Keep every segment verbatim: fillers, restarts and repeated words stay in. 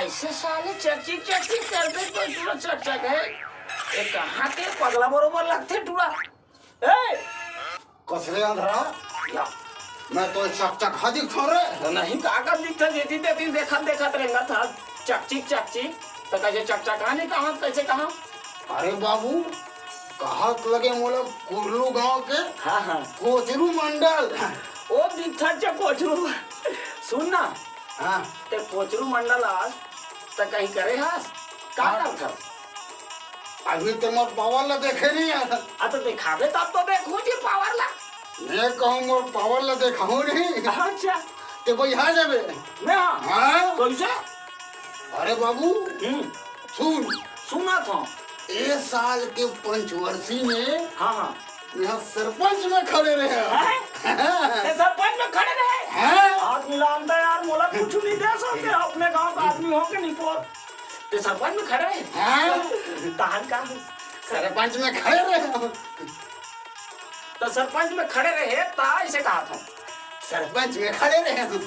से साले चकचिक चकचिक करते कोई टूरा चकचक है। ये कहाँ के पगला बरोबर लगथे टूरा। ए! कसरे अंधरा? या। मैं तो चकचक हा दिखथों रे। तो नहीं का कर दिखथे, जेती तेती देखत देखत रेंगत हा। चकचिक चकचिक। तो कैसे चकचक हा नहीं कहा, कैसे कहा? अरे बाबू, कहत लगे मोला कुरलू गांव के हाँ, हाँ। कोचरू मंडल। ओ दिखत जे कोचरू। सुन ना। हाँ। ते कोचरू मंडल आस, त कहीं करे हास? का हाँ। करत हस? अभी ते मोर पावर ला देखे नहीं है। आ तो दिखावे तब तो देखूं जी पावर ला। मैं कहूँ मोर पावर ला देखाऊं नहीं। अच्छा। ते बइहा जाबे। मैं हाँ। हाँ। कैसे? अरे बाबू, हम्म। सुन। सुनत हूँ। ए साल के पंचवर्षी में हाँ, हाँ। यहाँ सरपंच में खड़े रहे। हैं? ए, सरपंच में खड़े रहे? हैं? आदमी ला अंदर यार, मोला कुछ नहीं दे सकते, अपने गांव का आदमी हो के नहीं पोर। ते सरपंच में खड़े रहे? हैं? तहान का? सरपंच में खड़े रहे। तो सरपंच में खड़े रहे, ता ऐसे कहा था। सरपंच में खड़े रहे हम।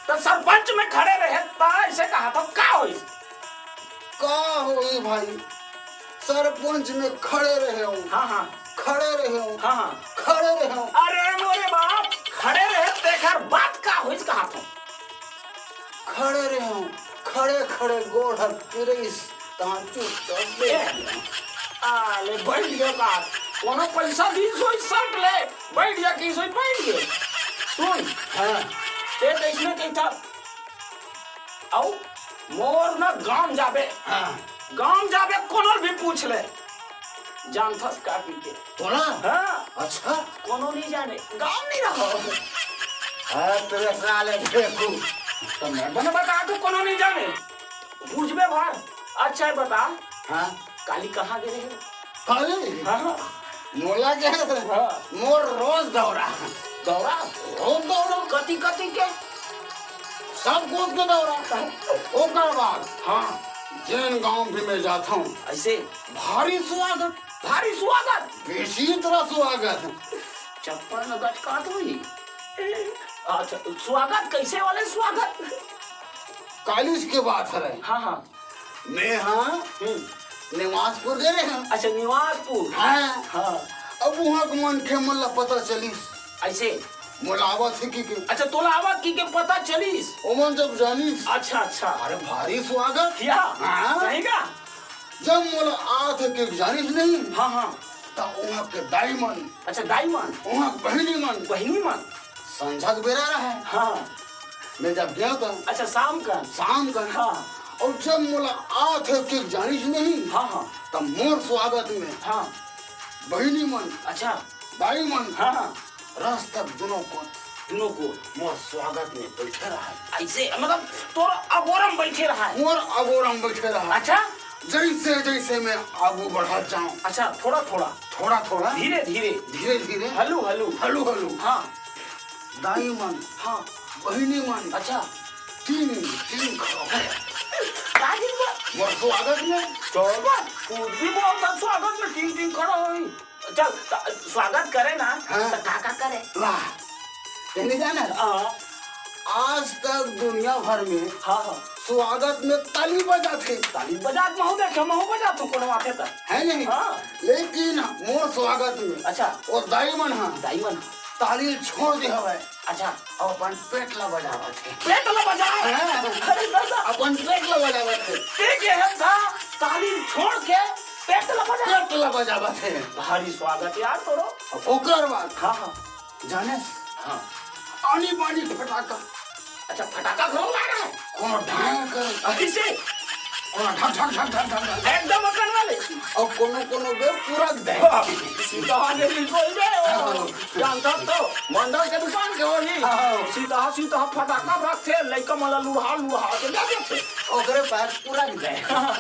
तो सरपंच में खड़े रहे, ता ऐसे कहा था, का होइस? का होई भाई, सरपंच में खड़े रहे हो, हाँ, हाँ। खड़े रहे हो, हाँ, हाँ। खड़े रहे हो। अरे मोरे बाप, खड़े रहे, तेखर बात का होइस कहा था? खड़े रहे हो, खड़े खड़े गोड़ हर पिरइस, तहाँ चुप कर ए, बैठ गया। आले बैठ गया का? कोनो पैसा दीस होई सट ले, बैठ गया कि सोई बैठ गया। सुन, हाँ। ते कैसने कहता? अउ मोर न गांव जाबे, हाँ। गांव जाबे, कोनो भी पूछ ले, जानथस का कहिके? तोला? हाँ। अच्छा। कोनो नहीं जाने, गांव नहीं रहो। हाँ, तेरे साले फेंकू। तो मैं बने बता, तू कोनो नहीं जाने। पूछबे भार। अच्छा, ये बता। हाँ। काली कहाँ गे रहे? काली? हाँ, हाँ। मोला के? हाँ। मोर रोज दौरा। दौरा? रोज दौरा? कति, कति के? सब कुछ के दौरा। ओकर बाद, हाँ। जेन गांव भी मैं जाथों, ऐसे? भारी स्वागत। भारी स्वागत? बेसी तरह स्वागत। चप्पल न गटकात होई। अच्छा, स्वागत कैसे वाले स्वागत? कालिस के बात हरे। हाँ, हाँ। मैं हाँ हम्म। निवासपुर गे रहे हूँ। अच्छा, निवासपुर। हाँ। हाँ। अब वहाँ के मनखे मन ला पता चलिस। ऐसे? मोला आवत हे कहिके। अच्छा, तोला आवत कहिके पता चलिस? ओमन जब जानिस। अच्छा, अच्छा। अरे, भारी स्वागत। क्या? हाँ। सही का? जब मोला आवत हे कहिके जानिस नहीं। हाँ, हाँ। त वहाँ के दाई मन। अच्छा, दाई मन। वहाँ के बहिनी मन। बहिनी मन। संझा के बेरा रहे। हाँ। मैं जब गया था। अच्छा, शाम का। शाम का। हाँ। अउ जब मोला आवत हे कहिके जानिस नहीं। हाँ, हाँ। त मोर स्वागत में। हाँ। बहिनी मन। अच्छा। दाई मन। हाँ, हाँ। रस तक दुनों को। दुनों को। मोर स्वागत में बैठे रहा। ऐसे, मतलब, तोर अगोरम बैठे रहा। मोर अगोरम बैठे रहा। अच्छा। जैसे, जैसे मैं आगू बढ़त जाऊं। अच्छा, थोड़ा, थोड़ा। थोड़ा, थोड़ा। धीरे, धीरे। धीरे, धीरे। Hello, hello. Hello, hello. हाँ। दाई मन। हाँ। बहिनी मन। अच्छा। टिंग, टिंग खड़ा हो। का टिंग बा? मोर स्वागत में। चल बा, खुद भी बोलता स्वागत में टिंग, टिंग खड़ा होई। चल, त-, स्वागत करे ना, हाँ। त का, का करे? वाह, ते नहीं जाना? हाँ। आज तक दुनिया भर में हाँ, हाँ। स्वागत में ताली बजाथे। ताली बजात महू देखे, महू बजात हूँ कोनो आथे त। है नहीं? हाँ। लेकिन मोर स्वागत में अच्छा। वो दाई मन हा दाई मन हा। ताली छोड़ दे हवे। अच्छा। अउ अपन पेट ला बजावत हे। पेट ला बजावत? हाँ। अरे दादा। अपन पेट ला बजावत हे। ते के हम था ताली छोड़ के पेट ला बजा। पेट ला बजावत हे। भारी स्वागत यार तोरो। ओकर बाद हाँ, हाँ। जानेस? हाँ। आनी बानी फटाका। अच्छा, फटाका घलो उड़ा रहा है? कोनो ढांग कर। ऐसे? कोनो ढक, ढक, ढक, ढक, ढक, ढक। एकदम अकन वाले। अउ कोनो, कोनो बे पूरा दे। हाँ, सीधा आगे भी कोई बे, ओ, हाँ। जानता तो, मंडल के दुकान के वही। हाँ। सीधा, सीधा फटाका रखथे, लइका मन ला लुढ़ा, लुढ़ा के दे देथे। ओकरे पास पूरा दे। हाँ।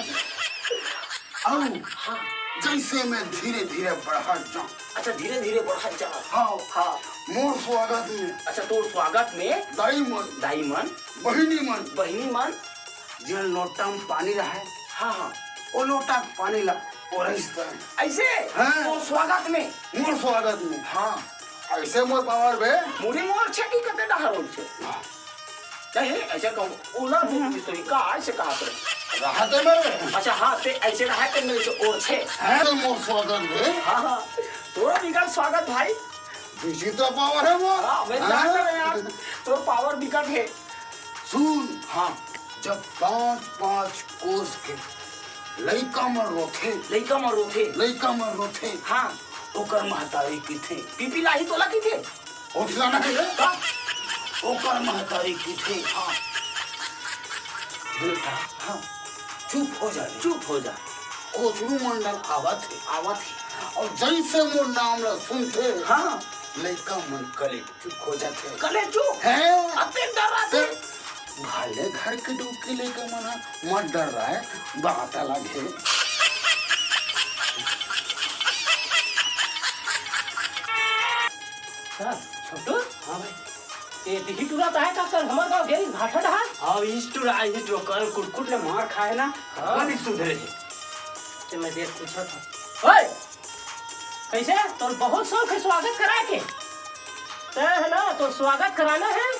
अउ हाँ। जैसे मैं धीरे, धीरे बढ़त जाऊं। अच्छा, धीरे, धीरे बढ़त जा। हाँ। हाँ। मोर स्वागत में। अच्छा, तोर स्वागत में। दाई मन। दाई मन। बहिनी मन। बहिनी मन। जेन लोटा में पानी रहे। हाँ, हाँ। वो लोटा के पानी ला ओरइस त। ऐसे? हाँ। तोर स्वागत में। मोर स्वागत में। हाँ। ऐसे मोर पावर बे। मुड़ी मोर छे कि कते डहर होल छे? हाँ। नहीं, ऐसे कहूँ, ओला भी हाँ। किसोई का ऐसे कहा तो। रहा ते मेरे। अच्छा, हाँ, ते ऐसे रहा ते मेरे से ओढ़े। है तो मोर स्वागत है। हाँ, हाँ, तोरो बिकट स्वागत भाई। विचित्र पावर है वो। हाँ, मैं हाँ। जानता हूँ यार, तोर पावर बिकट है। सुन, हाँ। जब पाँच पाँच कोस के लइका मन रोथे, लइका मन रोथे। लइका मन रोथे। हाँ। ओकर महतारी किथे, पीपी लाही तोला किथे। हौसला नहीं है। का? ओकर महतारी किथे। हाँ। बेटा, हाँ। चुप हो जा रे। चुप हो जा। कोचरू मंडल आवत हे। आवत हे। अउ जइसे मोर नाम ला सुनथे, हाँ। लइका मन कले चुप हो जाथे। कले चुप? हैं? अतेक डर्राथे? ते भले घर के डौकी लइका मन ह मत डर्राय, बात अलग हे। हाँ, छोटू? हाँ भाई। ए, दिही टुरा तो है का कल हमर गाँव गेरी भाठा डहा? हाँ, इस टुरा, इस टुरा कल कुटकुट ले मार खाए ना, हाँ। कल ही सुधरे हे। ते मैं देख पूछा था। ओए! कैसे? तोर बहुत शौक है स्वागत कराए के। तय है ना, तो स्वागत कराना है,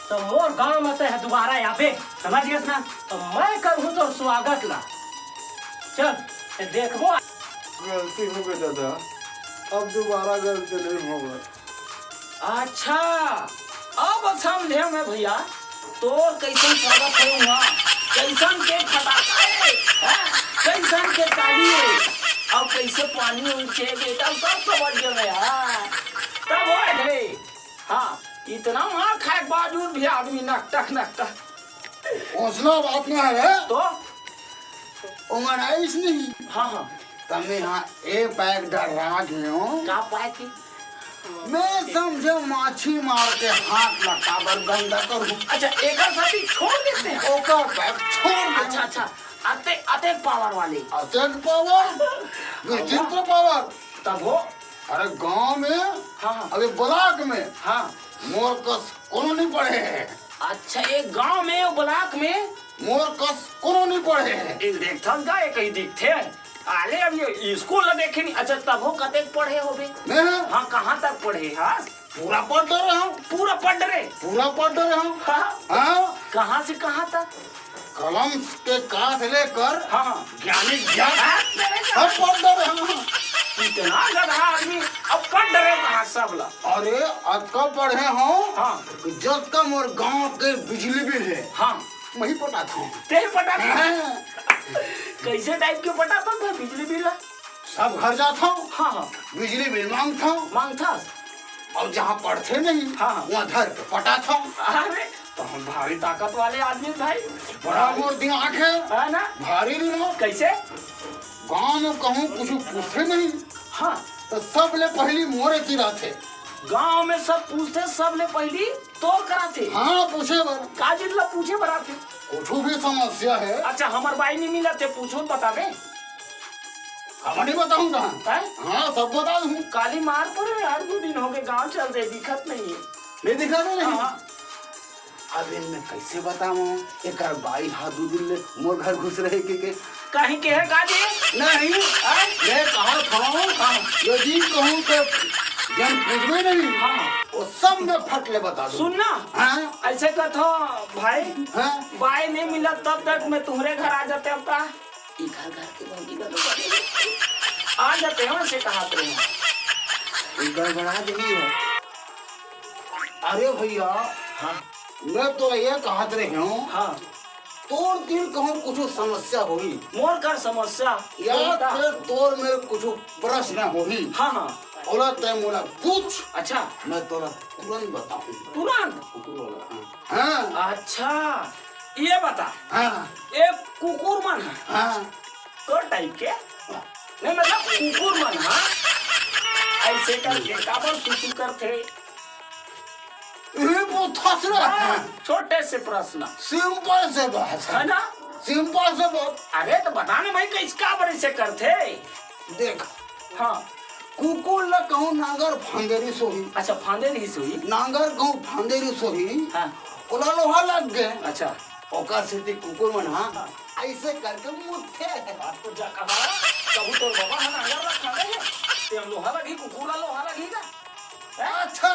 तो मोर गांव में तय है दोबारा आबे। समझ गए ना? तो मैं करूँ तोर स्वागत ला। चल, ते देखबो। गलती हो गई दादा, अब दोबारा गलती नहीं होगा। अच्छा, अब समझे मैं भैया, तोर कैसन स्वागत है वहाँ, कैसन के फटाका है, हैं? कैसन के ताली है, अब कैसे पानी उछे बेटा, सब समझ गए मैं, हाँ। तब हो रे, हाँ, इतना मार खाए के बावजूद भी आदमी नकटक नकटक। हौसला बात ना है। तो? ओमन आइस नहीं। हाँ, हाँ। तमे हाँ ए पैक डर्रा गेंव। का पैक? मैं समझे माछी मार के हाथ ला काबर गंदा करूँ। अच्छा, एकर साथी छोड़ देते हैं। ओकर पैक छोड़ दे। अच्छा, अच्छा। अते, अते पावर वाले। अतेक पावर? विचित्र पावर। तब हो? अरे गांव में, हाँ, हाँ। अबे ब्लॉक में, हाँ। मोर कस कोनो नहीं पढ़े है। अच्छा, एक गांव में, ब्लॉक में? मोर कस कोनो नहीं पढ़े है। एक देखथस गा, एक ही दिखथे। आले अब ये स्कूल ला देखे नहीं। अच्छा, तब हो कतेक पढ़े होबे? मैं? हाँ, कहाँ तक पढ़े हस? पूरा पढ़ डरे हंव। पूरा पढ़ डरे? पूरा पढ़ डरे हंव। हाँ? हाँ। कहाँ से कहाँ तक? कलम के का से लेकर हाँ। ज्ञानी ज्ञान हाँ, तेरे सब पढ़ डरे हंव। इतना गधा आदमी, अब पढ़ डरे कहाँ सब ला? अरे, अतका पढ़े हंव हाँ। कि जतका मोर गांव के बिजली बिल है, हाँ। मैं ही पटाथंव। ते पटाथस? हाँ। कैसे टाइप के पटाथस बिजली बिल ला? सब घर जाथंव, हाँ, हाँ। बिजली बिल मांगथंव। मांगथस? अउ जहाँ पढ़थे नहीं, हाँ, हाँ। वहाँ धर के पटाथंव। अरे, तो हम भारी ताकत वाले आदमी भाई। बड़ा मोर दिमाग है, है ना? भारी दिमाग। कैसे? गांव में कहूँ कुछ पूछे नहीं, हाँ। तो सबले पहली मोरे तीर आथे। गांव में सब पूछथे, सबले पहली तोर करा थे। हाँ, पूछे बर। का चीज ला पूछे बर आथे? कुछ भी समस्या है। अच्छा, हमर बाई नहीं मिलत हे, पूछो बताबे। अब नहीं बताऊंगा। हैं? हाँ, सब बता दूं। काली मार पर यार, दो दिन हो गए, गांव चल दे, दिखत नहीं है। नहीं दिखा दे नहीं। हाँ। अब इनमें कैसे बताऊं? एकर बाई हा दो दिन ले मोर घर घुस रहे के, के। कहीं के है का जी? नहीं। हैं? मैं कहा था, हाँ। यदि कहूँ तो जन पूछबे नहीं। हाँ। वो सब मैं फट ले बता दूं। सुन ना। हाँ? ऐसे कथो भाई, हाँ? बाई नहीं मिलत तब तक मैं तुम्हरे घर आ जाते अब का? ई घर, घर के बंदी बंद कर दे। आ जाते हैं, वैसे कहा तो हैं। ई गड़बड़ा देही हो। अरे भैया, हाँ। मैं तो ये कहत रहे हूँ, हाँ। तोर तीर कहूँ कुछ समस्या होही। मोर कर समस्या? या होही का? फिर तोर मेर कुछ प्रश्न होही। हाँ, हाँ। ओला तय मोला पूछ। अच्छा। मैं तोला तुरंत बताऊँ। तुरंत? कुकुर वाला, हाँ। हाँ। अच्छा, ये बता। हाँ। एक कुकुर मन है। हाँ। तो टाइप के? नहीं, मतलब कुकुर मन है। ऐसे करके काबर सुसु करथे? ये वो थस रहा है। हाँ, छोटे से प्रश्न। सिंपल से बात है। है ना? सिंपल से बात। अरे तो बता ना भाई, कैसे काबर ऐसे करथे? देख। हाँ। कुकुर ला कहूँ नांगर फांदे रिहिस होही। अच्छा, फांदे रिहिस होही। नांगर कहूँ फांदे रिहिस होही। हाँ। ओला लोहा लग गए। अच्छा। ओकर सेती कुकुर मन, हाँ, हाँ। ऐसे करके मुतथे। बात तो जा कहा, कभू तोर बाबा हा नांगर ला फांदे हे, ते हम लोहा लगही, कुकुर ला लोहा लगही का? हैं? अच्छा,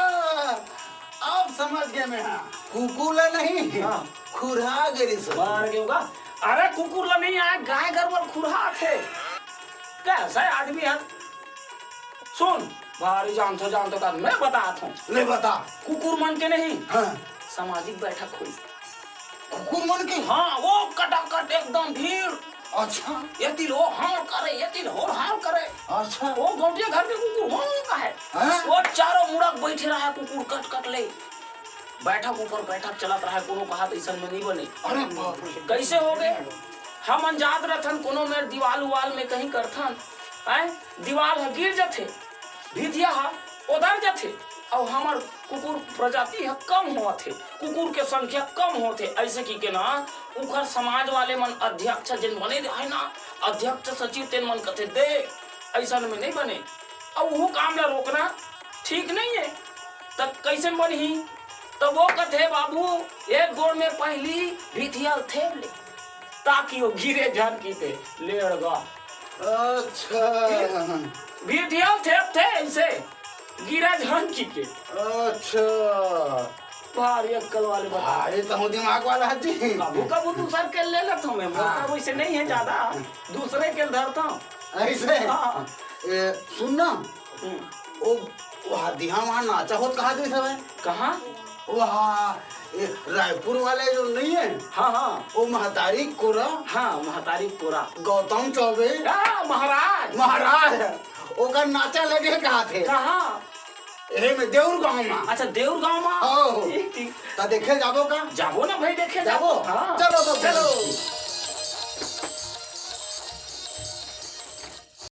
अब समझ गए मैं, हाँ। कुकुर ला नहीं, हाँ। खुरहा गे रिहिस। मार के होगा। अरे कुकुर ला नहीं आय, गाय गरु ला खुरहा थे। कैसा आदमी है? सुन, भारी जानथो, जानथो का, मैं बतात हूँ। ले बता। कुकुर मन के नहीं, हाँ। सामाजिक बैठक होइस। कुकुर मन के? हाँ, वो कटाकट एकदम भीड़। अच्छा। ये तिल वो हाल करे, ये तिल होर हाल करे। अच्छा। वो गौटिया घर के कुकुर हो का है। हाँ? वो चारों मुड़ा बैठे रहा कुकुर कट कट ले। बैठक ऊपर बैठक चलत रहा, कोनो कहा तो ऐसन में नहीं बने। अरे बाप रे। कैसे हो गए? हमन जात रहथन कोनो मेर दीवाल उवाल में कहीं करथन, हैं? दीवाल ह गिर जथे, भिथिया ह ओदर जथे, अउ हमर कुकुर प्रजाति ह कम होवत हे, कुकुर के संख्या कम होत हे। ऐसे की के ना, उखर समाज वाले मन अध्यक्ष जेन बने रहे ना, अध्यक्ष सचिव, तेन मन कथे, "देख, ऐसन में नहीं बने।" अउ वो काम ला रोकना ठीक नहीं है। त कैसे बनही? त वो कथे, "बाबू, एक गोड़ में पहली भिथिया ल थेप ले, ताकि वो गिरे झन किते।" ले अड़गा। अच्छा। भिथिया ल थेप थे ऐसे, गिरे झन किते। अच्छा। भारी अक्कल वाले बता। भारी तहूँ दिमाग वाला हस जी। कभू कभू दूसर के ले लेत हूँ मैं, मोर हाँ। का वैसे नहीं है ज्यादा, दूसरे के धरता हूँ। ऐसे? हाँ। ए, सुन ना, हम्म। ओ, वहाँ दिहा वहाँ नाचा होत कहा दिस हवय? कहाँ? वहाँ, ए, रायपुर वाले जो नहीं है? हाँ, हाँ। वो महतारी कोरा? हाँ, महतारी कोरा। गौतम चौबे? हाँ, महाराज। महाराज, ओकर नाचा लगे कहा थे? कहाँ? एमे देउर गांव मा। अच्छा, देउर गांव मा? हाँ। ठीक, ठीक। त देखे जाबो का? जाबो ना भाई, देखे जाबो? जाबो। हाँ। चलो तो चलो।